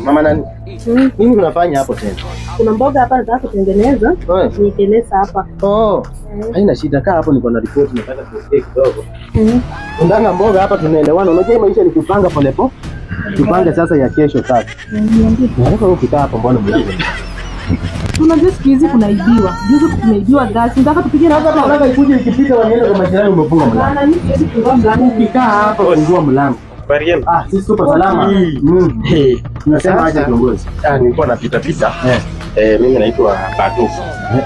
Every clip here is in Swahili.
Mama nani? Nini unafanya hapo tena? Kuna mboga hapa nataka kutengeneza. Niekeleza hapa. Oh. Haina shida, kaa hapo, niko na ripoti nataka tuongee kidogo. Undanga mboga hapa tunaelewana. Unajua maisha ni kupanga polepole. Tupange sasa ya kesho sasa. Nataka ukikaa hapo mbona mlango? Unajua siku hizi kunaibiwa. Juzi kumeibiwa gasi. Nataka tupige na Sasa nataka ikuje ikipita waniende kwa majirani umefunga mlango. Bana, mimi siwezi kufungua mlango. Ukikaa hapa fungua mlango. Habari yenu? Ah, sisi tupo salama. Hey. Tunasema aje kiongozi? Ah, nilikuwa napita pita. Eh. Mimi naitwa Batu.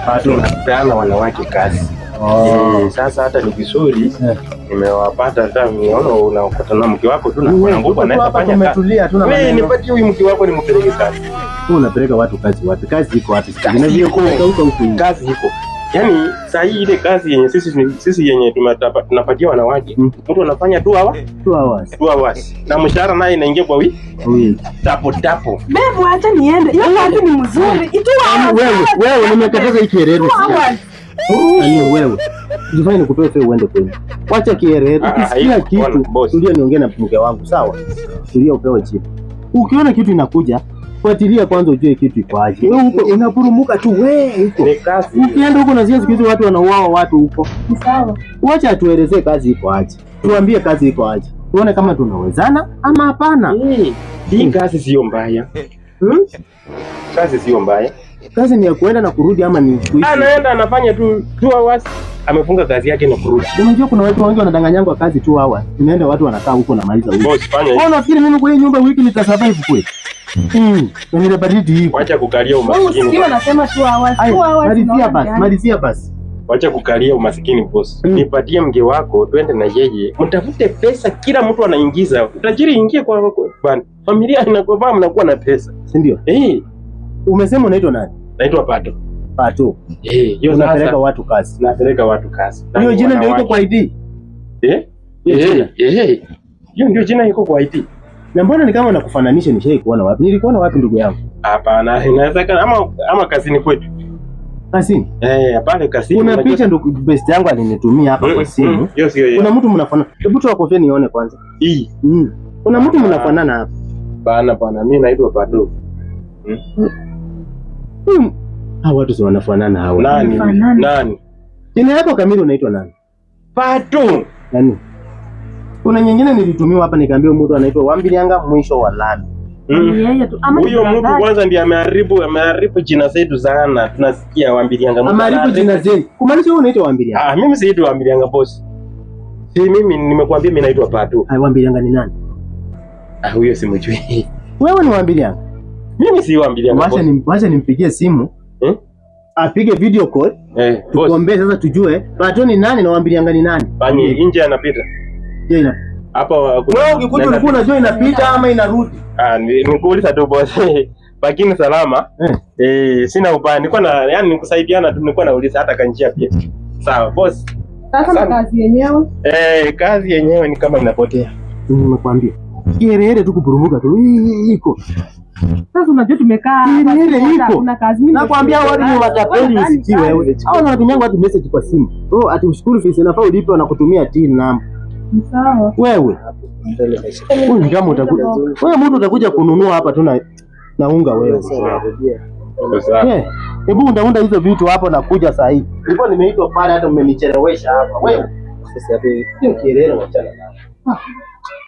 Batu napeana wanawake kazi. Oh. Sasa hata ni vizuri Eh. nimewapata, hata niona unakutana mke wako tu na kuna nguvu Tuko tu anaweza hapa fanya kazi. tumetulia, hatuna Wewe maneno. nipatie huyu mke wako nimpeleke kazi. Wewe unapeleka watu kazi wapi? Kazi iko wapi? Kazi Na iko. huko huko. Kazi iko. Yaani saa hii ile kazi yenye sisi yenye tunapatia wanawake, mtu anafanya 2 hours, 2 hours. 2 hours. Na mshahara naye inaingia kwa wiki Wiki. tapo tapo. Bebu, acha niende. Hiyo kazi ni mzuri. Itu hours. Wewe, wewe nimekataza hii kiherehere. 2 hours. Yaani wewe. Jifanye nikupe fare uende kwenu. Wacha kiherehere. Ah, Ukisikia haiko. kitu, Bwana, boss. tulia niongee na mke wangu, sawa? Tulia upewe chini. Ukiona kitu inakuja, fuatilia kwanza ujue kitu iko aje. Wewe huko unapurumuka tu wewe huko. Ni kazi. Ukienda huko nasikia siku hizi watu wanauawa watu huko. Sawa. Wacha atuelezee kazi iko aje. Tuambie kazi iko aje. Tuone kama tunawezana ama hapana. Hii kazi sio mbaya. Kazi sio mbaya. Kazi ni ya kuenda na kurudi ama ni kuishi? Anaenda anafanya tu 2 hours, amefunga kazi yake na kurudi. Unajua kuna watu wengi wanadanganyangwa kazi 2 hours. Inaenda watu wanakaa huko na maliza wiki. Boss, fanya hivi. Wewe unafikiri mimi kwa hii nyumba wiki nitasurvive kweli? Na ile baridi hii. Wacha kukalia Wewe umasikini. usikie wanasema 2 hours. 2 Aya, hours. malizia unaona basi, gani? malizia basi. Wacha kukalia umasikini boss. Nipatie mke wako twende na yeye. Mtafute pesa, kila mtu anaingiza. Utajiri ingie kwa bana. Familia inakuwa mnakuwa na pesa. Si ndio? Eh, Umesema unaitwa nani? naitwa Pato. Pato. Eh, hiyo Unapeleka sasa watu kazi. napeleka watu kazi. Na Hiyo ni jina ndio iko wanawake. kwa ID. Eh? Hiyo Eh, jina. eh. Hiyo ndio jina iko kwa ID. Na mbona ni kama nakufananisha, nishai kuona wapi? Nilikuona wapi ndugu yangu? Hapana, inawezekana ama kazini kwetu. Kazini. Eh, pale kazini. Kuna unajua- picha ndugu best yangu alinitumia hapa kwa simu. Hiyo sio hiyo. Kuna mtu mnafanana. Hebu toa kofia nione kwanza. Hii. Kuna mtu mnafanana hapa. Bana bana, mimi naitwa Pato. Hawa watu si wanafanana hawa. Nani? Wanafanana. Nani? Jina yako kamili unaitwa nani? Pato. Nani? Kuna nyingine nilitumiwa hapa nikaambiwa mtu anaitwa Wambilianga mwisho wa lami. Ni yeye tu. Ama ni Huyo mtu brother. kwanza ndiye ameharibu jina zetu sana. Tunasikia Wambilianga. Mtu Ameharibu jina zenu. Kumaanisha wewe unaitwa Wambilianga. Ah, mimi siitwi Wambilianga boss. Si mimi nimekuambia mimi naitwa Pato. Ai, Wambilianga ni nani? Ah, huyo simjui. Wewe ni Wambilianga. Mimi si Wambilianga Wacha boss. ni wacha nimpigie simu. Apige video call. Eh, boss. Tuombe sasa tujue Pato ni nani na Wambilianga ni nani. Fanye nje anapita. Je, ina. Hapa Wewe ukikuja ulikuwa unajua inapita ama inarudi. Ah, nikuuliza tu boss. Lakini salama. Eh. Eh, sina ubaya. Nilikuwa na yani nikusaidiana tu, nilikuwa nauliza hata kanjia pia. Sawa boss. Sasa na kazi yenyewe. Eh, kazi yenyewe ni kama inapotea. Nimekwambia. Kiherehere tu kupurumuka tu. Iko. Sasa unajua tumekaa hapa. Kiherehere iko. Hakuna kazi. Mimi Nakwambia watu ni matapeli usikie wewe. Hao wanatumia watu message kwa simu. Oh, ati ushukuru fees inafaa ulipe wanakutumia TIN number. Sawa. Wewe. Wewe ni kama utakuja. Wewe mtu utakuja kununua hapa tu na unga wewe. Sawa. Eh, hebu unda hizo vitu hapo na kuja saa hii. Nilikuwa nimeitwa pale hata umenichelewesha hapa. Wewe. Sasa hapo hiyo kiherehere wachana nao.